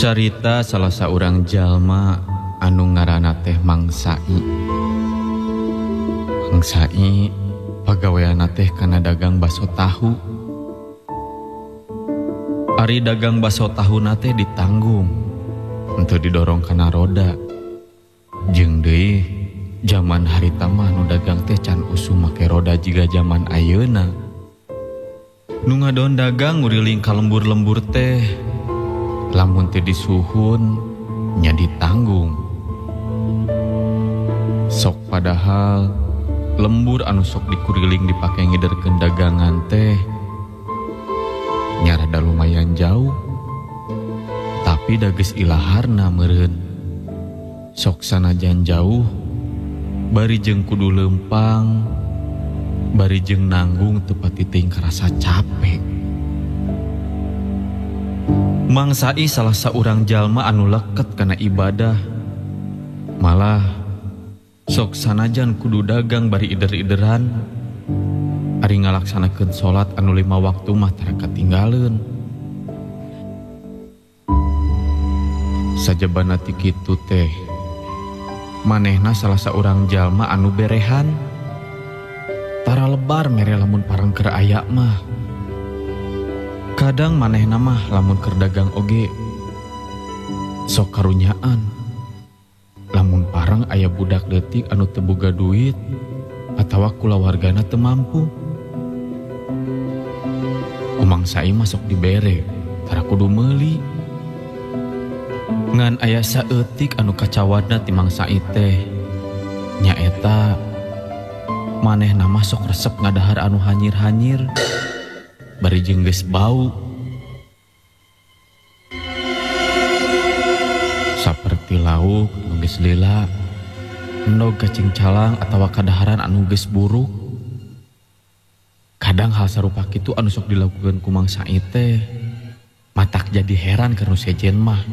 Carita salah saurang jalma anu ngaranna teh Mang Sai. Mang Sai pagaweanna teh kana dagang baso tahu. Ari dagang baso tahuna teh ditanggung, henteu didorong kana roda. Jeung deui jaman harita mah nu dagang teh can usum make roda jiga jaman ayeuna. Nu ngadon dagang nguriling ka lembur-lembur teh lamun teu disuhun nya ditanggung. Sok padahal lembur anu sok dikuriling dipake ngiderkeun dagangan teh nya rada lumayan jauh. Tapi da geus ilaharna meureun. Sok sanajan jauh bari jeung kudu leumpang, bari jeung nanggung teu pati teuing karasa capek. Mang Sai salah saurang jalma anu leket kana ibadah. Malah sok sanajan kudu dagang bari ider-ideran, ari ngalaksanakeun salat anu 5 waktu mah tara katinggaleun. Sajabana ti kitu teh manehna salah saurang jalma anu berehan. Tara lebar mere lamun parang keur aya mah. Kadang manehna mah lamun keur dagang oge sok karunyaan. Lamun parang aya budak leutik anu teu boga duit atawa kulawargana teu mampu. Ku Mang Sai mah sok dibere, tara kudu meuli. Ngan aya saeutik anu kacawadna ti Mang Sai teh nyaeta manehna mah sok resep ngadahar anu hanyir-hanyir bari jeung geus bau. Saperti lauk nu geus lila, endog kacing calang atawa kadaharan anu geus buruk. Kadang hal sarupa kitu anu sok dilakukeun ku Mang Sai teh matak jadi heran keur nu sejen mah.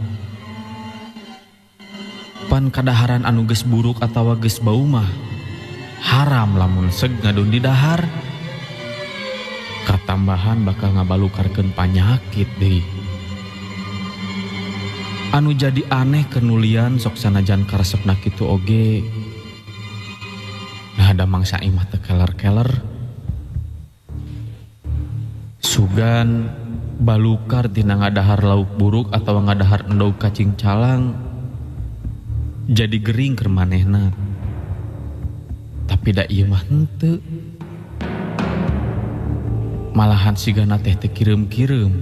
Pan kadaharan anu geus buruk atawa geus bau mah haram lamun seg ngadon di dahar. Katambahan bakal ngabalukarkeun panyakit deui. Anu jadi aneh kenulian sok sanajan karesepna kitu oge. Nah da Mang Sai mah teu keler-keler. Sugan balukar tina ngadahar lauk buruk atawa ngadahar endog kacing calang jadi gering keur manehna. Tapi da ieu mah henteu. Malahan sigana teh teu kireum-kireum.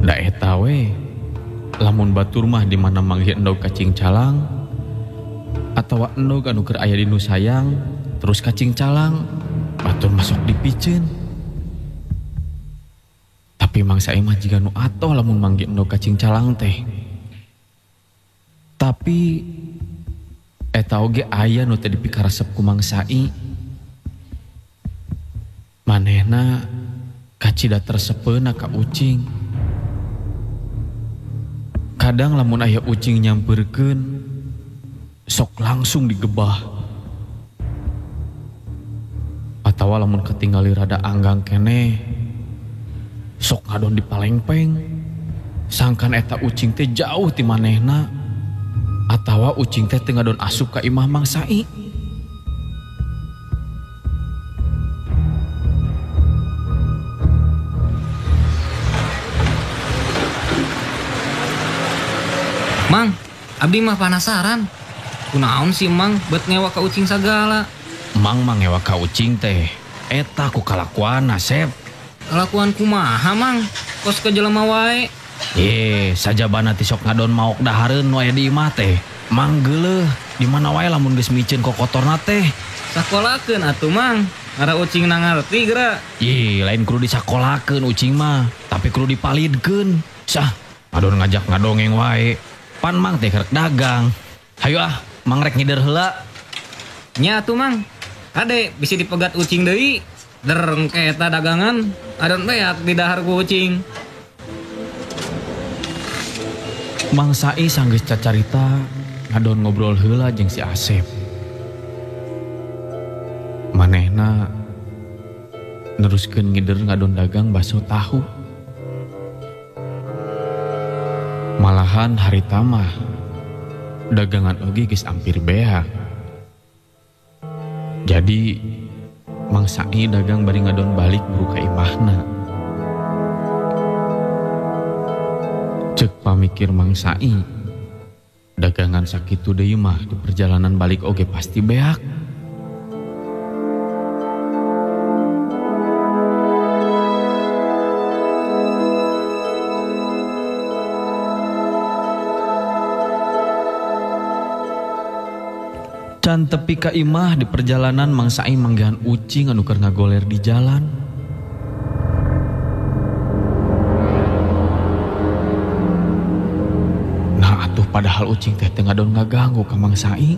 Da eta we lamun batur mah di mana manggih endog kacing calang atawa endog anu keur aya di nu sayang terus kacing calang batur masuk dipiceun. Tapi Mang Sai mah jiga nu atoh lamun manggih endog kacing calang teh. Tapi eta oge aya nu teu dipikaresep ku Mang Sai. Manehna kacida tersepeuna ka ucing. Kadang lamun aya ucing nyamperkeun sok langsung digebah. Atawa lamun ketinggali rada anggang keneh sok ngadon dipalengpeng. Sangkan eta ucing teh jauh ti manehna atawa ucing teh teu ngadon asup ka imah Mang Sai. Mang, abdi mah penasaran. Kunaon sih Mang bet ngewa ka ucing sagala? Mang mah ngewa ka ucing teh eta ku kalakuan Asep. Kalakuan kumaha Mang? Kos ke jelema wae. Ye, sajabana ti sok ngadon maok dahareun nu aya di imah teh. Mang geuleuh, di mana wae lamun geus miceun kokotorna teh. Sakolakeun atuh Mang. Ngara ucing na ngarti geura. Ye, lain kudu disakolakeun ucing mah, tapi kudu dipalidkeun. Sah, ngadon ngajak ngadongeng wae. Pan Mang teh kerek dagang. Hayu ah, Mang rek ngider heula. Nya atuh Mang. Kade bisi dipegat ucing deui. Der engke eta dagangan adon beak di dahar ku ucing. Mang Sai sanggeus cacarita ngadon ngobrol heula jeung si Asep. Manehna neruskeun ngider ngadon dagang baso tahu. Malahan harita mah dagangan oge geus ampir beak. Jadi Mang Sai dagang bari ngadon balik buru ka imahna. Cek pamikir Mang Sai, dagangan sakitu deui mah di perjalanan balik oge pasti beak. Can tepi ka imah di perjalanan Mang Sai manggihan ucing anu keur ngagoler di jalan. Nah atuh padahal ucing teh teu ngadon ngaganggu ka Mang Sai.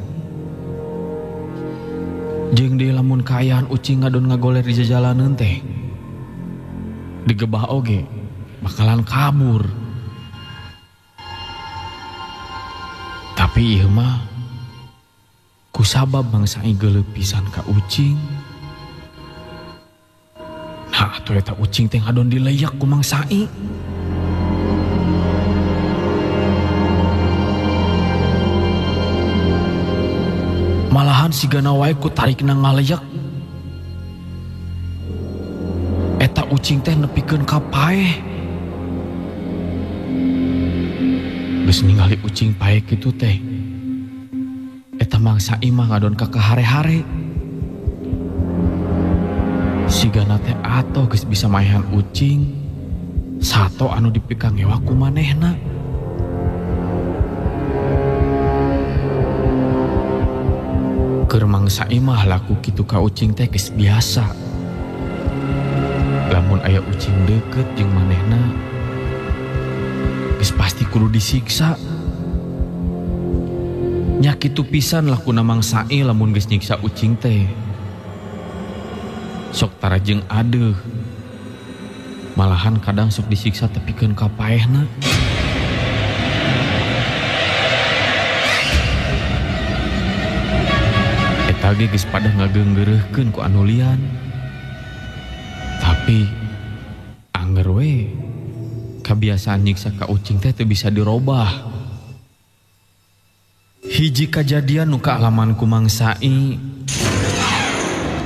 Jeung deui lamun kaayaan ucing ngadon ngagoler di jajalaneun teh digebah oge bakalan kabur. Tapi ieu mah kusabab Mang Sai geuleuh pisan ka ucing. Nah atuh eta ucing teh ngadon dileyak ku Mang Sai. Malahan sigana wae ku tarikna ngaleyak. Eta ucing teh nepikeun ka paeh. Geus ningali ucing paeh kitu teh, eta Mang Sai mah ngadon ka kahare-hare. Sigana teh atoh geus bisa maehan ucing sato anu dipikangewa ku manehna. Keur Mang Sai mah laku kitu ka ucing teh geus biasa. Lamun aya ucing deukeut jeung manehna geus pasti kudu disiksa. Nya kitu pisan lakuna Mang Sai lamun geus nyiksa ucing teh. Sok tara jeung adeuh. Malahan kadang sok disiksa tepikeun ka paehna. Eta ge geus pada ngageunggeureuhkeun ku anu lian. Tapi anger we kabiasaan nyiksa ka ucing teh teu bisa dirobah. Hiji kajadian nu kaalaman ku Mang Sai,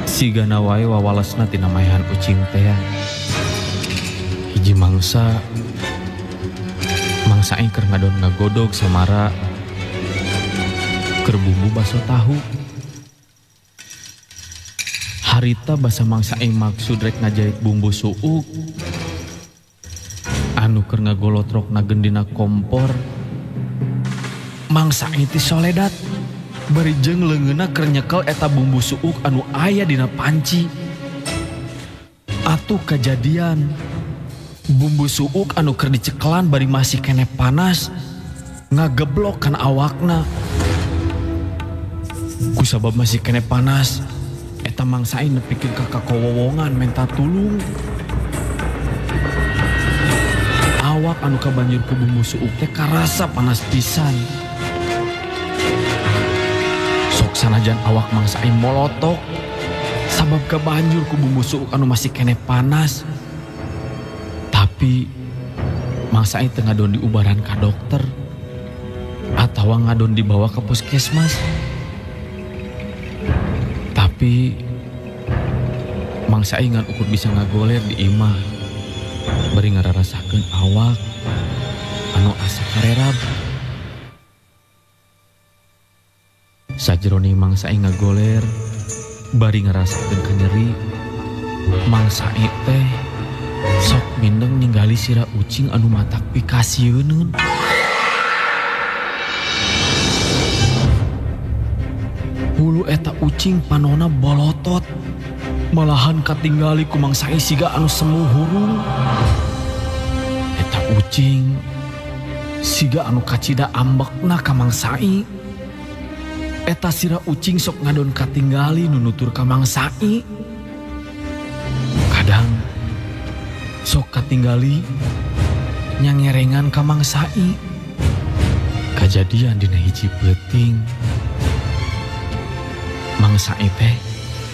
sigana wae wawalesna tina maehan ucing teh. Hiji mangsa Mang Sai keur ngadon ngagodog samara keur bumbu baso tahu. Harita basa Mang Sai maksud rek ngajait bumbu suuk anu keur ngagolotrok nagendina kompor. Mang Sai teh soledat bari jeung leungeunna keur nyekel eta bumbu suuk anu aya dina panci. Atuh kajadian bumbu suuk anu keur dicekelan bari masih keneh panas ngageblok kana awakna. Kusabab masih keneh panas, eta Mang Sai nepikeun ka kakowowongan menta tulung. Awak anu kabanjur ku bumbu suuk teh karasa panas pisan. Sok sanajan awak Mang Sai molotok sabab kabanjur ku bumbu suuk anu masih keneh panas. Tapi Mang Sai teu ngadon diubaran ka dokter atawa ngadon dibawa ke puskesmas. Tapi Mang Sai ngan ukur bisa ngagoler di imah bari ngararasakeun awak anu asa karerab. Sajroning Mang Sai ngagoler bari ngarasakeun kanyeri, Mang Sai teh sok mindeng ningali sira ucing anu matak pikasieuneun. Hulu eta ucing panona bolotot, malahan katinggali ku Mang Sai siga anu semu hurung. Eta ucing siga anu kacida ambekna ka Mang Sai. Eta sira ucing sok ngadon katinggali nunutur ka Mang Sai. Kadang sok katinggali nyangerengan ka Mang Sai. Kajadian dina hiji peuting, Mang Sai teh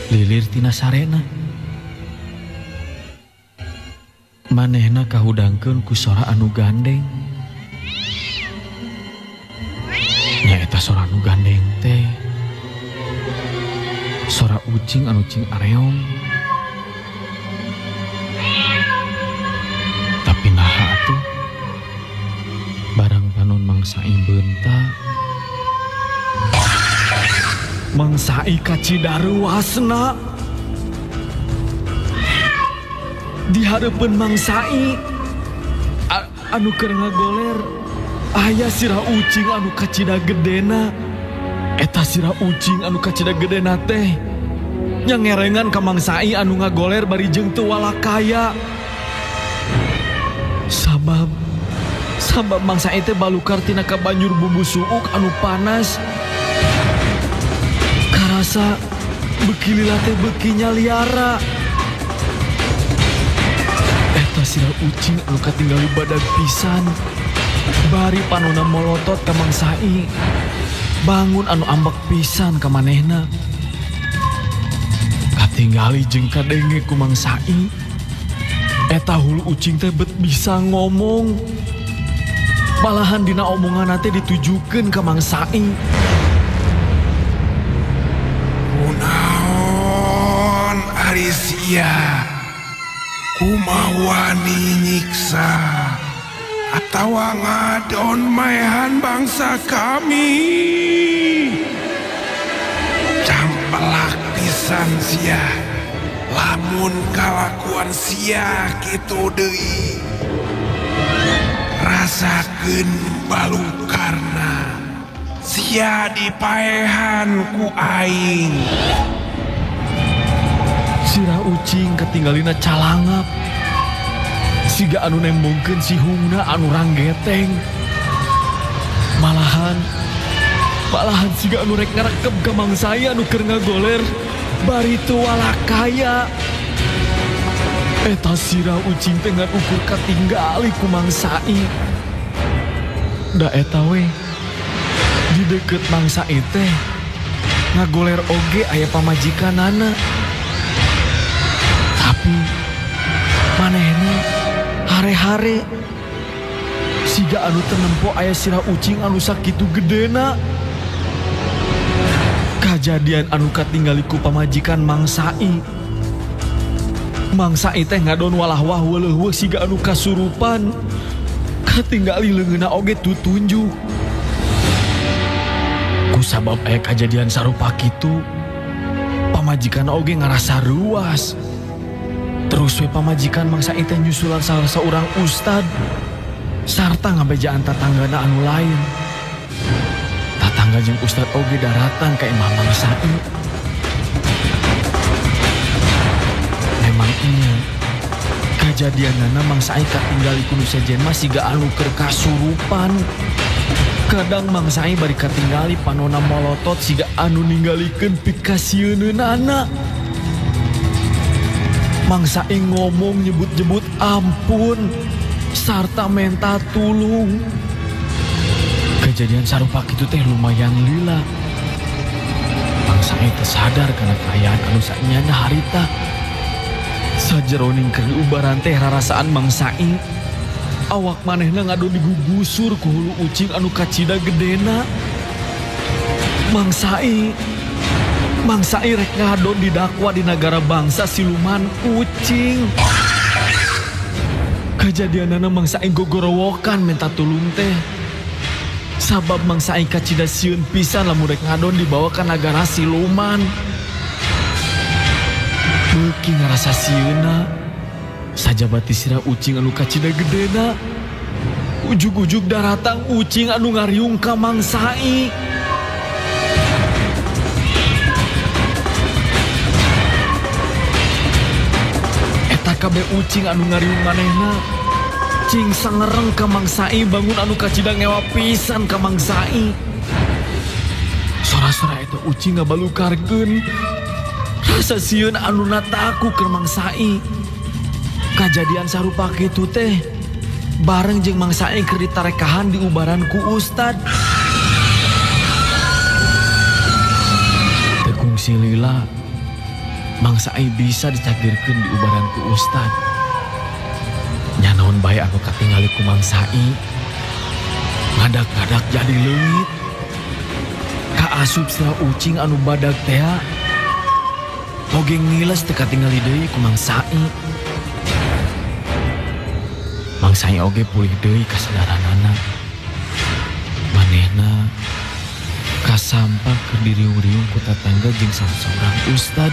lilir tina sarena. Manehna kahudangkeun ku sora anu gandeng. Eta sora anu gandeng teh sora ucing anu cing areong. Tapi naha atuh barang panon Mang Sai beunta. Mang Sai kacida ruasna. Di hareupeun Mang Sai anu keur ngagoler aya sirah ucing anu kacida gedena. Eta sirah ucing anu kacida gedena teh nyangerengan ka Mang Sai anu ngagoler bari jeung teu walakaya. Sabab Mang Sai teh balukar tina ka banjur bumbu suuk anu panas. Karasa beuki lila teh beuki nyaliara. Eta sirah ucing anu katinggali badag pisan. Bari panona molotot ka Mang Sai. Bangun anu ambek pisan ka manehna. Katinggali jeung kadenge ku Mang Sai. Eta hulu ucing teh bet bisa ngomong. Malahan dina omonganna teh ditujukeun ka Mang Sai. Kunaon ari sia? Kumaha wani nyiksa atawa ngadon maehan bangsa kami? Campelak pisan sia, lamun kalakuan sia kitu deui. Rasakeun balukarna, sia dipaehan ku aing. Sirah ucing katinggalina calangap. Siga anu nembongkeun sihungna anu ranggeteng. Malahan siga anu rek ngarekep ka Mang Sai anu keur ngagoler bari teu walakaya. Eta sirah ucing teh ngan ukur katinggali ku Mang Sai. Da eta we di deukeut Mang Sai teh ngagoler oge aya pamajikanana. Tapi manehna hare-hare siga anu teu nempo aya sirah ucing anu sakitu gedena. Kajadian anu katinggali ku pamajikan Mang Sai. Mang Sai teh ngadon walah-wah weuleuh siga anu kasurupan. Katinggali leungeunna oge tutunjuk. Ku sabab aya kajadian sarupa kitu, pamajikan oge ngarasa ruas. Terus we pamajikan Mang Sai teh nyusulan salah seorang ustad sarta ngabejaan tatanggana anu lain. Tatangga jeung ustad oge daratang ka imah Mang Sai. Memang ieu kajadianana Mang Sai katinggali ku nu sejen mah siga anu keur kasurupan. Kadang Mang Sai bari katinggali panona molotot siga anu ninggalikeun pikasieunana. Mang Sai ngomong nyebut-nyebut ampun sarta menta tulung. Kejadian sarupa kitu teh lumayan lila. Mang Sai teu sadar kana kaayaan anu sanyana harita. Sajeroning keur diubaran teh rarasaan Mang Sai. Awak manehna ngadon digugusur ku hulu ucing anu kacida gedena. Mang Sai rek ngadon didakwa di nagara bangsa siluman ucing. Kajadianana Mang Sai gogorowokan minta tulung teh. Sabab Mang Sai kacida sieun pisan lamun rek ngadon dibawa ka nagara siluman. Beuki ngarasa sieuna sajabati sirah ucing anu kacida gedena. Ujug-ujug daratang ucing anu ngariung ka Mang Sai. Eta kabeh ucing anu ngariung manehna cing sangereng ka Mang Sai bangun anu kacida ngewa pisan ka Mang Sai. Sora-sora eta ucing ngabalukarkeun rasa sieun anu nataku keur Mang Sai. Kajadian sarupa kitu teh bareng jeung Mang Sai keur ditarekahan di ubaran ku ustad. Teu kungsi lila Mang Sai bisa dicagirkeun di ubaran ku ustad. Nya naon bae anu katingali ku Mang Sai. Ngadak-ngadak jadi leungit. Kaasup sira ucing anu badag tea. Oge ngiles teu katingali deui ku Mang Sai. Mang Sai oge pulih deui kasadaranana. Manehna kasampak keur diriung-riung ku tatangga jeung salah saurang ustad.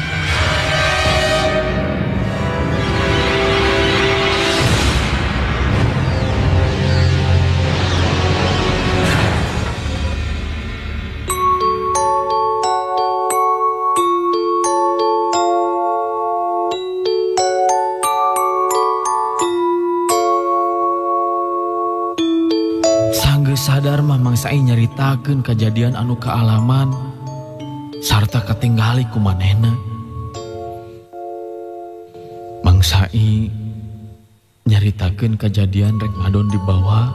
Sadar mah Mang Sai nyaritakeun kajadian anu kaalaman sarta katinggali ku manehna. Mang Sai nyaritakeun kajadian rek madon dibawa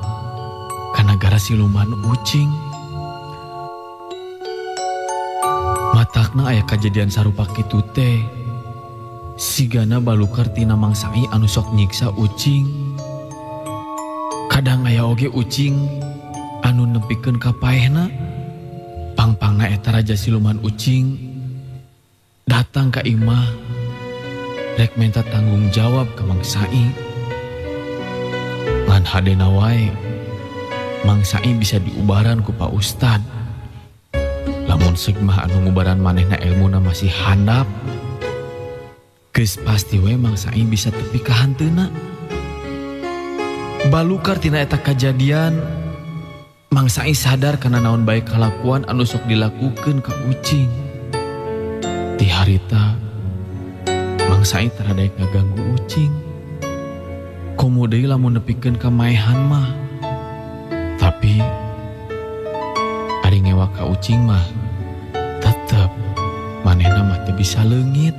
ka nagara siluman ucing. Matakna aya kajadian sarupa kitu teh. Sigana balukar tina Mang Sai anu sok nyiksa ucing. Kadang aya oge ucing anu nepikeun ka paehna. Pangpangna eta raja siluman ucing datang ka imah rek menta tanggung jawab ka Mang Sai. Ngan hadena wae Mang Sai bisa diubaran ku Pak Ustad. Lamun seuk mah anu ngubaran manehna elmuna masih handap, geus pasti we Mang Sai bisa tepi ka hanteuna. Balukar tina eta kajadian, Mang Sai sadar kana naon bae kalakuan anu sok dilakukeun ka ucing. Ti harita Mang Sai tara daek ngaganggu ucing. Komo deui lamun nepikeun ka maehan mah. Tapi ari ngewa ka ucing mah tetep manehna mah teu bisa leungit.